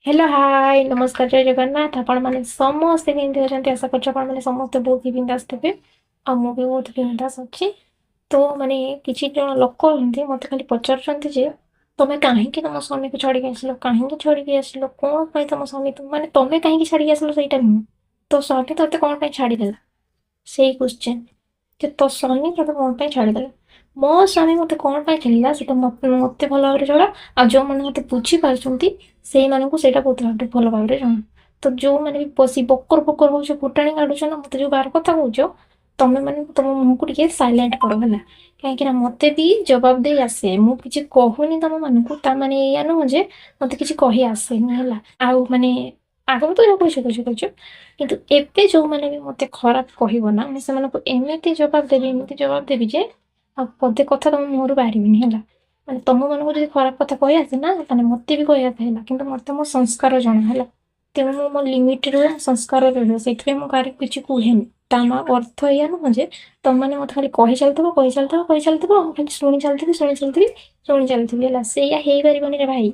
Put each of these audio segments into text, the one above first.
Hello, ହାଏ, ନମସ୍କାର, ଜୟ ଜଗନ୍ନାଥ। ଆପଣମାନେ ସମସ୍ତେ କେମିତି ଅଛନ୍ତି? ଆଶା କରୁଛି ଆପଣମାନେ ସମସ୍ତେ ବହୁତ ହି ବିନ୍ଦାସ ଥିବେ ଆଉ ମୁଁ ବି ବହୁତ ବିନ୍ଦାସ ଅଛି। ତ ମାନେ କିଛି ଜଣ ଲୋକ ଏମିତି ମୋତେ ଖାଲି ପଚାରୁଛନ୍ତି ଯେ ତମେ କାହିଁକି ତମ ସ୍ୱାମୀକୁ ଛାଡ଼ିକି ଆସିଲ, କାହିଁକି ଛାଡ଼ିକି ଆସିଲ, କ'ଣ ପାଇଁ ତମ ସ୍ୱାମୀ, ମାନେ ତମେ କାହିଁକି ଛାଡ଼ିକି ଆସିଲ ସେଇଟା ନୁହଁ, ତୋ ସ୍ୱାମୀ ତତେ କ'ଣ ପାଇଁ ଛାଡ଼ିଦେଲା, ସେଇ କ୍ୱେଶ୍ଚେନ୍ ଯେ ତୋ ସ୍ୱାମୀ ତତେ କ'ଣ ପାଇଁ ଛାଡ଼ିଦେଲା। ମୋ ସ୍ୱାମୀ ମୋତେ କ'ଣ ପାଇଁ ଛାଡ଼ିଲା ସେଇଟା ମୋତେ ଭଲ ଭାବରେ ଜଣା, ଆଉ ଯେଉଁମାନେ ମୋତେ ବୁଝିପାରୁଛନ୍ତି ସେଇମାନଙ୍କୁ ସେଇଟା ବହୁତ ଭାବରେ ଭଲ ଭାବରେ ଜଣା। ତ ଯେଉଁମାନେ ବି ବସି ବକର ବକର ହଉଛ, ଫୁଟାଣି କାଢୁଛ ନା, ମୋତେ ଯେଉଁ ବାର କଥା କହୁଛ, ତମେ ମାନେ ତମ ମୁହଁକୁ ଟିକେ ସାଇଲେଣ୍ଟ କର, ହେଲା? କାହିଁକିନା ମୋତେ ବି ଜବାବ ଦେଇ ଆସେ। ମୁଁ କିଛି କହୁନି ତମମାନଙ୍କୁ, ତା ମାନେ ଏଇଆ ନୁହଁ ଯେ ମୋତେ କିଛି କହି ଆସେନି, ହେଲା? ଆଉ ମାନେ ଆଗରୁ ତ ଯାହା କହୁଛ କହୁଛ କହୁଛ, କିନ୍ତୁ ଏବେ ଯେଉଁମାନେ ବି ମୋତେ ଖରାପ କହିବ ନା, ମୁଁ ସେମାନଙ୍କୁ ଏମିତି ଜବାବ ଦେବି, ଏମିତି ଜବାବ ଦେବି ଯେ ଆଉ ପଦେ କଥା ତମ ମୁହଁରୁ ବାହାରିବନି, ହେଲା? ମାନେ ତମମାନଙ୍କୁ ଯଦି ଖରାପ କଥା କହି ଆସେ ନା, ତାହେଲେ ମୋତେ ବି କହି ଆସେ, ହେଲା? କିନ୍ତୁ ମୋତେ ମୋ ସଂସ୍କାର ଜଣା, ହେଲା? ତେଣୁ ମୁଁ ମୋ ଲିମିଟ୍ ରୁହେ, ସଂସ୍କାରରେ ରୁହେ। ସେଇଥିପାଇଁ ମୁଁ କାହାରିକୁ କିଛି କୁହେନି। ତା ଅର୍ଥ ଏଇଆ ନୁହଁ ଯେ ତମମାନେ ମୋତେ ଖାଲି କହି ଚାଲିଥିବ, କହି ଚାଲିଥିବ, କହି ଚାଲିଥିବ, ମୁଁ ଖାଲି ଶୁଣି ଚାଲିଥିବି, ଶୁଣି ଚାଲିଥିବି, ଶୁଣି ଚାଲିଥିବି, ହେଲା? ସେଇଆ ହେଇପାରିବନି ରେ ଭାଇ,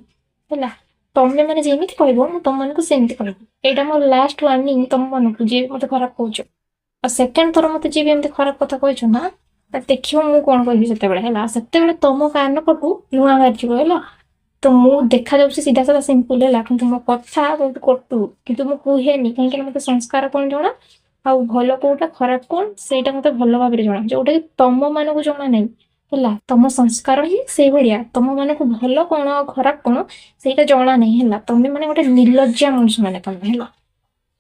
ହେଲା? ତମେ ମାନେ ଯେମିତି କହିବ, ମୁଁ ତମମାନଙ୍କୁ ସେମିତି କହିବି। ଏଇଟା ମୋର ଲାଷ୍ଟ ୱାର୍ଣ୍ଣିଂ ତମମାନଙ୍କୁ, ଯିଏ ବି ମୋତେ ଖରାପ କହୁଛ। ଆଉ ସେକେଣ୍ଡ ଥର ମୋତେ ଯିଏ ବି ଏମିତି ଖରାପ କଥା କହିଛ ନା, ଦେଖିବ ମୁଁ କ'ଣ କହିବି ସେତେବେଳେ, ହେଲା? ସେତେବେଳେ ତମ କାନ ପଟୁ ଧୂଆଁ ବାହାରିଯିବ, ହେଲା? ତ ମୁଁ ଦେଖାଯାଉଛି ସିଧା ସାଧା ସିମ୍ପଲ, ହେଲା? କିନ୍ତୁ ମୋ କଥା ବହୁତ କଟୁ, କିନ୍ତୁ ମୁଁ କୁହେନି, କାହିଁକିନା ମୋତେ ସଂସ୍କାର କ'ଣ ଜଣା ଆଉ ଭଲ କୋଉଟା ଖରାପ କ'ଣ ସେଇଟା ମୋତେ ଭଲ ଭାବରେ ଜଣା, ଯୋଉଟାକି ତମମାନଙ୍କୁ ଜଣା ନାହିଁ, ହେଲା? ତମ ସଂସ୍କାର ହିଁ ସେଇଭଳିଆ, ତମମାନଙ୍କୁ ଭଲ କ'ଣ ଆଉ ଖରାପ କ'ଣ ସେଇଟା ଜଣା ନାହିଁ, ହେଲା? ତମେ ମାନେ ଗୋଟେ ନିର୍ଲଜ୍ଜା ମଣିଷ ମାନେ ତମେ, ହେଲା?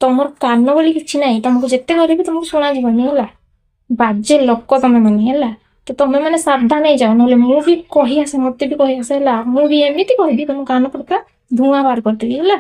ତମର କାନ ବୋଲି କିଛି ନାହିଁ, ତମକୁ ଯେତେ କହିଲେ ବି ତମକୁ ଶୁଣାଯିବନି, ହେଲା? ବାଜେ ଲୋକ ତମେ ମାନେ, ହେଲା? ତ ତମେ ମାନେ ସାବଧାନ ହେଇଯାଅ, ନହେଲେ ମୁଁ ବି କହି ଆସେ, ମତେ ବି କହି ଆସେ, ହେଲା? ମୁଁ ବି ଏମିତି କହିବି, ତମ କାନ ପୁରା ଧୂଆଁ ବାହାର କରିଦେବି, ହେଲା?